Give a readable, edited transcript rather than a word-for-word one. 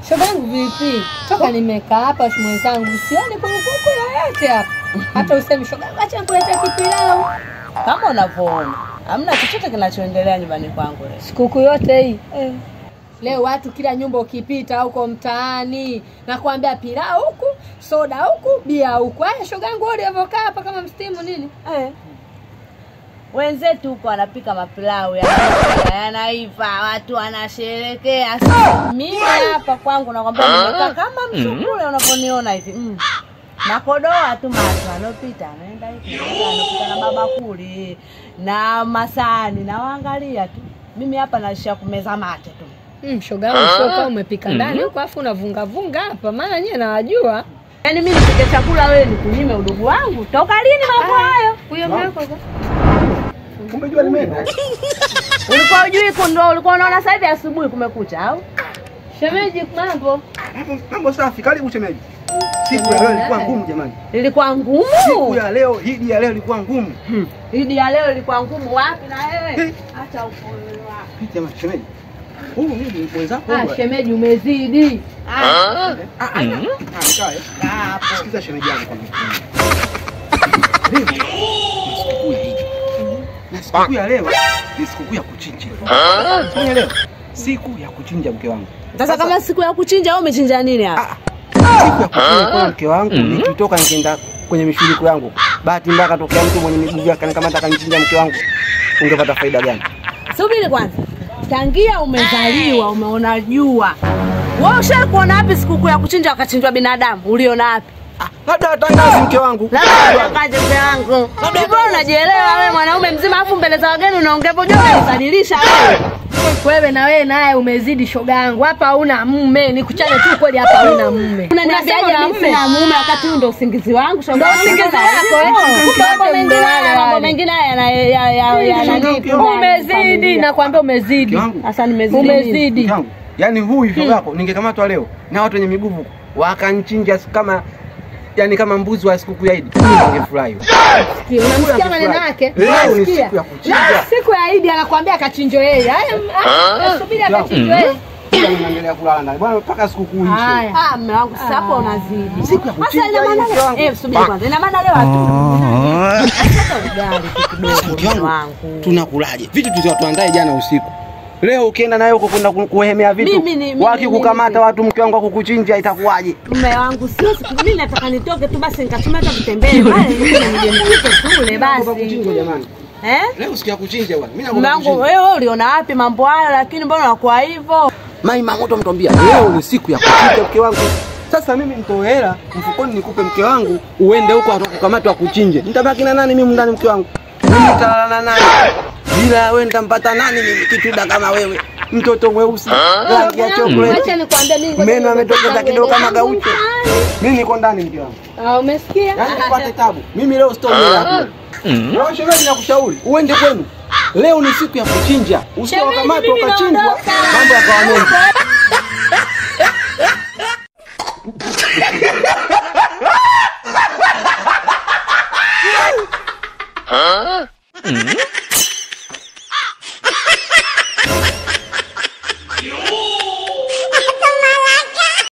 Shogangu vipi? Toka nimekaa hapa mwenzangu sioni kurukuku yoyote hapa. Hata usemi shogangu acha nikuletee kipilau. Kama unavyoona, hamna chochote kinachoendelea nyumbani kwangu leo. Sikukuu yote hii. Leo watu kila nyumba ukipita huko mtaani nakwambia pilau huku, soda huku, bia huku. Haya shogangu wewe ulivyokaa hapa kama mstimu nini? Wenzetu huko wanapika mapilau yanaiva, watu wanasherehekea. Mimi hapa kwangu nakwambia nimekaa kama msukule unavyoniona hivi. Nakodoa tu macho anopita anaenda hivi, anopita na mabakuli na masahani na waangalia tu. Mimi hapa naishia kumeza mate tu. Shogangu sio kama umepika ndani huko afu unavunga vunga hapa, maana nyie nawajua. Yaani mimi nipike chakula wewe nikunyime udugu wangu? Toka lini mambo hayo? Huyo mwako kumbe jua limeenda. Ulikuwa hujui kundo, ulikuwa unaona sasa hivi asubuhi kumekucha au? Shemeji mambo. Mambo safi, karibu shemeji. Siku ya leo ilikuwa ngumu jamani. Ilikuwa ngumu? Siku ya leo, Idi ya leo ilikuwa ngumu. Idi ya leo ilikuwa ngumu wapi na wewe? Acha upoe wako. Jamani shemeji. Huyu mimi mwenzako huyu. Shemeji umezidi. Kae. Sikiza shemeji yangu kwanza. Leo sikukuu ya Idi. Na sikukuu ya leo ni sikukuu ya kuchinja. Unaelewa? Siku ya kuchinja mke wangu. Sasa kama siku ya kuchinja wewe umechinja nini hapa? Siku ya kuchinja kwa mke wangu nikitoka nikienda kwenye mishuliko yangu. Bahati mbaya katokea mtu mwenye miguu yake kanikamata akanichinja mke wangu. Ungepata faida gani? Subiri kwanza. Tangia umezaliwa umeona jua. Wewe ushakuona wapi sikukuu ya kuchinja wakachinjwa binadamu? Uliona wapi? Labda watangazi mke wangu. Labda watangazi mke wangu. Mbona unajielewa wewe mwanaume mzima afu mbele za wageni unaongea hivyo? Unajidhalilisha wewe. Wewe na wewe naye umezidi shogangu. Hapa huna mume, nikuchane tu kweli hapa huna mume. Unaniambiaje mimi sina mume wakati huu ndio usingizi wangu shogangu? Ndio usingizi wako eh. Mambo mengine haya ya nani? Umezidi nakwambia umezidi. Sasa nimezidi. Umezidi. Yaani huyu shogangu ningekamatwa leo na watu wenye miguu wakanchinja kama yani kama mbuzi wa sikukuu ya Idi. Ningefurahi. Sikia, unamsikia maneno yake? Leo ni siku ya kuchinja. Siku ya Idi anakuambia akachinjwe yeye. Haya, subiri akachinjwe yeye. Unaendelea kulala ndani. Bwana mpaka sikukuu iishe. Mume wangu sasa hapo unazidi. Siku ya kuchinja. Sasa ina maana subiri kwanza. Ina maana leo hatu. Ugali kidogo wangu. Tunakulaje? Vitu tulizotuandae jana usiku. Leo ukienda naye huko kwenda kuhemea vitu, wakikukamata watu mke wangu akukuchinja itakuwaje? Mume wangu siwezi, mimi nataka nitoke tu basi nikachuma hata kutembea pale nije nipite tule basi. Kuchinja jamani. Leo siku ya kuchinja bwana. Mimi nakuomba. Mume wangu wewe uliona wapi mambo hayo lakini mbona unakuwa hivyo? Mai mamoto mtambia leo ni siku ya kuchinja mke wangu. Sasa mimi nitoe hela mfukoni nikupe mke wangu uende huko atakukamata akuchinje. Nitabaki na nani mimi ndani mke wangu? Mimi nitalala na nani? Bila wewe nitampata nani mimi kituda kama wewe? Mtoto mweusi, rangi ya chocolate. Acha nikwambie mimi meno ametoka kidogo kama gaucho. Mimi niko ndani mke wangu. Umesikia? Yaani nipate tabu. Mimi leo sitoi hela. Na shemeji nakushauri uende kwenu. Leo ni siku ya kuchinja. Usiwakamatwe ukachinjwa, mambo yakawa mengi.